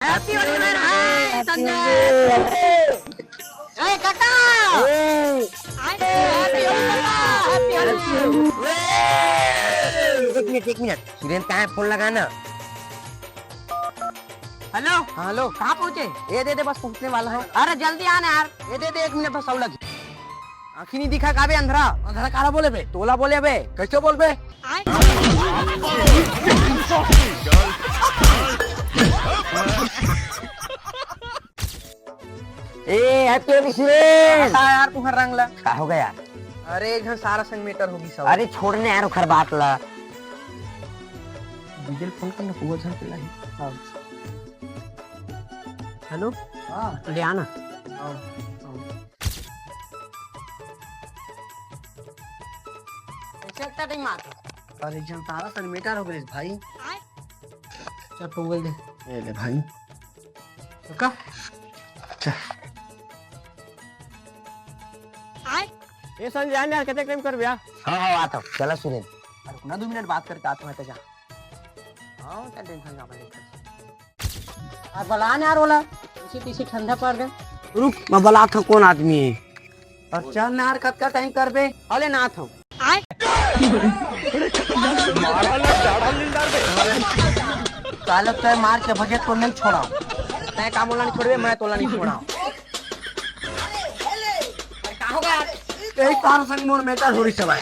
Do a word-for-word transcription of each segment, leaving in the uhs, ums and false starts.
Happy Holi, भाई, संजय। ए, काका। ए। Happy Holi, काका। Happy Holi। एक मिनट, एक मिनट। सुरेंद्र, कहाँ है? फोन लगाना। Hello। हाँ, hello। कहाँ पहुँचे? ये दे दे, बस पहुँचने वाला हूँ। अरे, जल्दी आना यार। ये दे दे, एक मिनट बस, आऊ लगी। आँखी नहीं दिखा का बे अंधरा? अंधरा काला बोले बे? तोला बोले बे। कैसे बोल बे? ए, Happy Holi सुरेश। बता यार, तुम्हार रंग ला। का हो गया? अरे, एक झन सारा संग matter होगी सब। अरे, छोड़ ने यार, ओखर बात ला। डीजल फोन करना, पूरा झन के लाही। हाँ। Hello। हाँ। ले आना। हाँ, हाँ। कैसे इतना टाइम आते? अरे, एक झन सारा संग matter हो गए भाई। चल, टोंगल दे। ये ले भाई। रुका। अच्छा। ए संजय, आन यार, कतेक टाइम करबे यार? हाँ, हाँ, आता हूँ। चला सुरेंद्र। अरे रुक ना, दो मिनट बात करके आता हूँ, मैं तो जा। हाँ, क्या tension का भाई। आ, बला ना यार ओला। इसी पीछे ठंडा पड़ गया। रुक, मैं बलात हूँ, कौन आदमी है? और चल ना यार, कतका टाइम करबे? अले ना था। कालक तय मार के भगे तो नहीं छोड़ा। तय का मोला नहीं छोड़बे, मैं तोला नहीं छोड़ा। यही तार संग मोर matter हो रही सब है।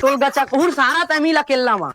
तोल गचा कहूर सारा तमी ला केल्ला मा।